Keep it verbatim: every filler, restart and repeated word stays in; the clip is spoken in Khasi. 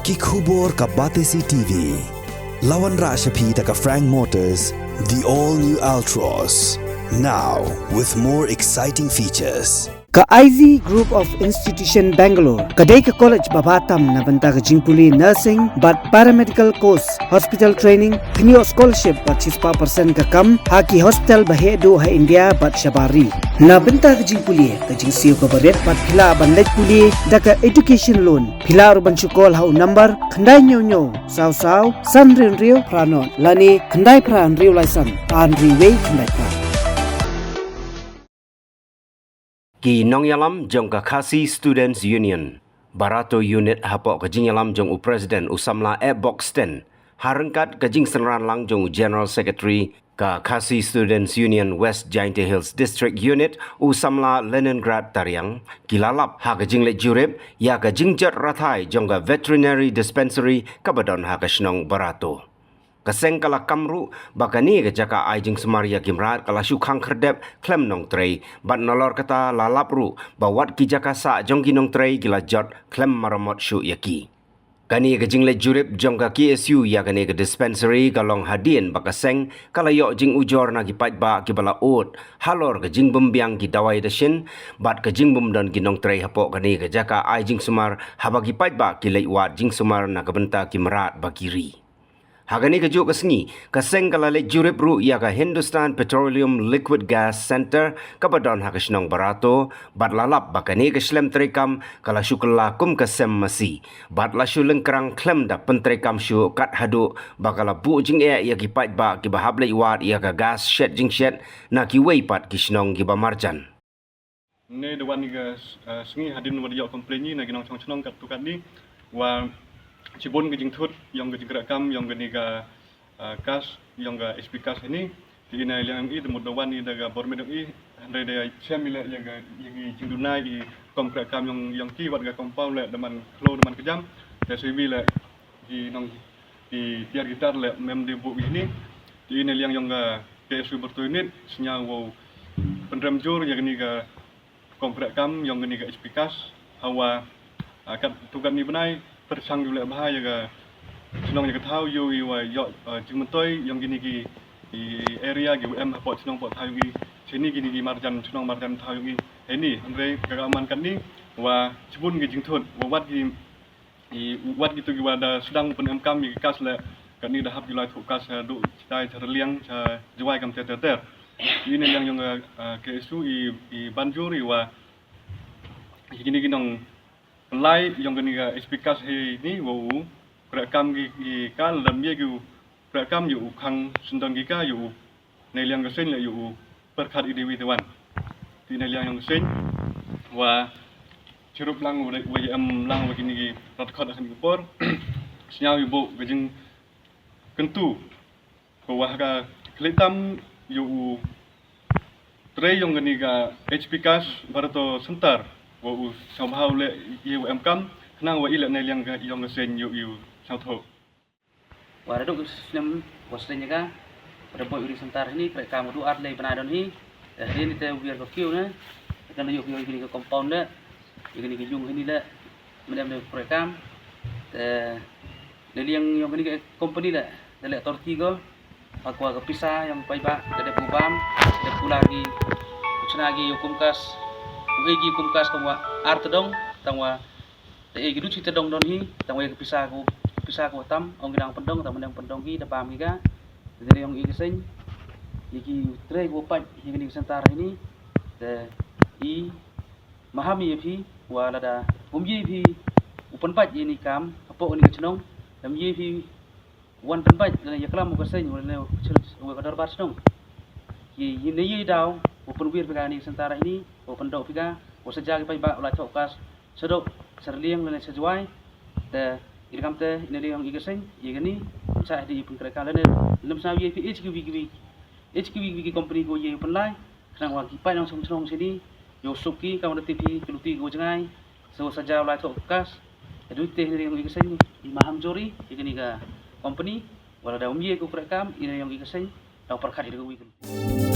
Ki khubor ka Batesi T V. La wanrah sha phi da ka Frank Motors, the all new Altroz. Now with more exciting features. Ka I Z Group of Institution Bangalore ka dei ka college ba bha tam na bynta ka jingpule nursing bad paramedical course, hospital training, pynïoh scholarship bad shispah percent ka kam ha ki hospital ba heh duh ha India bad shabar ri. Na bynta ka jingpule, ka jingsiew kaba rit bad phi lah ban leit pule da ka education loan. Phi lah ruh ban shu call ha u number khyndai hynñiew hynñiew saw saw san hynriew hynriew phra nod lane khyndai phra hynriew lai san ar hynriew wei khyndai phra. Ki nongïalam jong ka Khasi Students Union, Barato Unit, hapoh ka jingïalam jong u President u samla Epbok Sten, ha ryngkat ka jingsynran lang jong u General Secretary ka Khasi Students Union West Jaintia Hills District Unit u samla Leningrad Tariang, ki la lap ha ka jingleit jurip ïa ka jingjot rathai jong ka Veterinary Dispensary kaba don ha ka shnong Barato. Ka seng ka la kam ruh ba kane ka jaka ai jingsumar ïa ki mrad ka la shu khang khyrdep khlem nongtrei, bad nalor kata la lap ruh ba wat ki jaka sah jong ki nongtrei ki la jot khlem maramot shuh ïa ki. Kane ka jingleit jurip jong ka K S U ïa kane ka dispensary ka long hadien ba ka seng ka la ïoh jingujor na ki paidbah kiba la ud halor ka jingbym biang ki dawai dashin bad ka jingbym don ki nongtrei hapoh kane ka jaka ai jingsumar, haba ki paidbah ki leit wad jingsumar na ka bynta ki mrad ba ki ri. Ha kane kajuh ka sngi, ka seng ka la leit jurip ruh ïa ka Hindustan Petroleum Liquid Gas Center kaba don ha ka shnong Barato, bad la lap ba kane ka shlem treikam ka la shu kylla kum ka sem masi, bad la shu lyngkrang khlem da pyntreikam shuh kat haduh ba ka la buh jingeh ïa ki paidbah kiba hap leit wad ïa ka gas shet jingshet na kiwei pat ki shnong kiba marjan. Ngi da wan ïa ka, eh, sngi hadien ba da ïoh complain ngi na ki nongshong shnong katto katne, wa shibun ka jingthut ïong ka jingkhreh kam ïong kane ka, eh, gas, ïong ka H P gas hangne. Te i na liang ïong i da mut da wan i da ka bor met ïong i, hynrei da shem i leh ïa ka, ïa ki jingduna i kom khreh kam ïong, ïong ki wat ka compound leh da man khloo da man kjam. Te shu i leh ki nong, ki tiar ki tar leh mem dei buh ki hangne. Te i na liang ïong ka K S U Barato Unit, sngewbha wow pynrem jur ïa kane ka kom khreh kam ïong kane ka H P gas, hawa, ah, katto katne bnai pyrshang ïa u leh bha ïa ka shnong ïa ka thaw ïoh i wa ïoh, ah, jingmyntoi ïong kine ki, ki area kiwa em hapoh shnong hapoh thaw ïong i. Shane kine ki marjan shnong marjan thaw ïong i. Hangne hynrei ka ka man katne wa shibun ki jingthut wa wat ki i wat kito kiwa da sdang u pynemkam ïa ki gas leh, katne da hap ki lai thoh gas sha duh chitai sha Raliang sha Jowai kam ter ter ter. I na liang ïong ka, ah, K S U i, i ban jur i wa i kine ki nongpynlai ïong kane ka H P gas hangne wa u khreh kam ki, ki ka lada ym ye ki u khreh kam ïa u khang syndon ki ka ïa u na liang ka seng leh ïa u pyrkhat i dei wi te wan. Te na liang ïong ka seng wa chirup lang wa, wa ïa em lang wa kine ki rat khot ha kane ka por. Sngewbha i buh ka jingkyntu ko wa ha ka khlei tam ïa u trei ïong kane ka H P gas Barato Center wa u sngewbha u leh ïa u emkam khnang wa i leh na liang ka ïong ka seng ïa u sngewthuh. Wa da duk snem wa snem ïa ka, wa da boi u ri center hini, khreh kam wa du ar lei bnai don hi, eh, hini te u biar ko kiew ne, kan yu kiew hini ka compound le, hini ka yung hini le, mendem le khreh kam, te le liang ïong hini ka company le, da le authority ko, ha kwa ka pisa ïong paidbah, da dep u bam, da dep u la ki, u chna ki ïong kum kas, u ei ki kum kas tang wa ar tdong, tang wa Te ei ki duh shi tdong don hi, tang wei ka pisa ko, pisa ko tam, ong ki dang pyndong, tang pyndong, pyndong ki, da bam ki ka. Te dei ong i ka seng, i ki trei ko pait, i kani ka center hini. Te i maham i phi, wa lada, um i phi, u pynpait i ni kam, hapoh ni ka chnong, um i phi, wan pynpait lane ïa klam u ka seng lane u chir u ka dorbar shnong. Ki ne ïa daw u pynwir phi ka ni center hini u pyndoh phi ka u saja ki paidbah u la thoh kas shadoh sha Raliang lane sha Jowai. Te i kam te i ne liang i ka seng i ka ni sa di i pynkhreh ka lane lem sa ïa phi H K V ki, H K V ki company ko ïa pynlai. Khnang wa ki paid nongshong shnong shini ïoh suk ki ka wan da tip hi ka luti ka jngai. So sa jaw lai thoh kas. Ka dui te hynrei ïong i ka seng i maham jur i kani ka company. Wa lada um ye ko khreh kam i ne ïong i ka seng dau pyrkhat i da ka wi ka.